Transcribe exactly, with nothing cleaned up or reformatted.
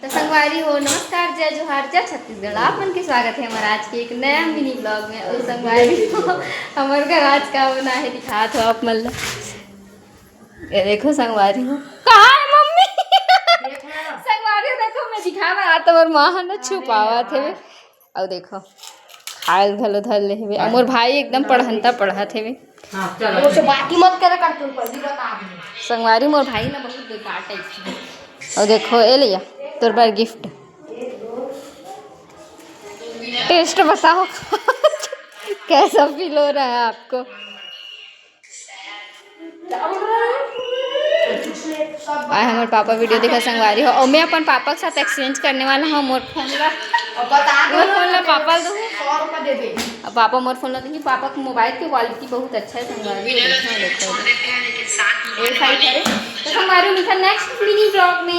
तो संगवारी हो, नमस्कार, जय जोहार, जय छत्तीसगढ़। आप मन के स्वागत है हमारे आज के एक नया मिनी ब्लॉग में। और संगवारी हो, हमारे घर आज का बना है, दिखात हो आप मन ला। ये देखो संगवारी हो, कहाँ है मम्मी? संगवारी हो, देखो मैं दिखाए बर आत हँव, मोर माँ ह ना छुपावत हे। अउ देखो, खायल घलो धर ले हवे। अउ मोर भाई एकदम पढ़ंता पढ़त हवे। हाँ, चलो। मोर से बात ही मत करे कर, तुम पहली बता दे। संगवारी, मोर भाई ना बहुत बेकार टाइप के। अउ देखो, ए लिया, तोर बर गिफ्ट। टेस्ट बताओ, कैसा फील हो रहा है आपको? आय हमर पापा वीडियो देखा संगवारी हो, और मैं अपन पापा के साथ एक्सचेंज करने वाला हूँ मोर फोन ला। मोर फोन ला पापा ला दूँ। अब पापा मोर फोन ला दूँ, पापा के मोबाइल की क्वालिटी बहुत अच्छा है संगवारी हो, देखो, देखो। ए साइड है। तो संगवारी मिलता नेक्स्ट मिनी ब्लॉग में।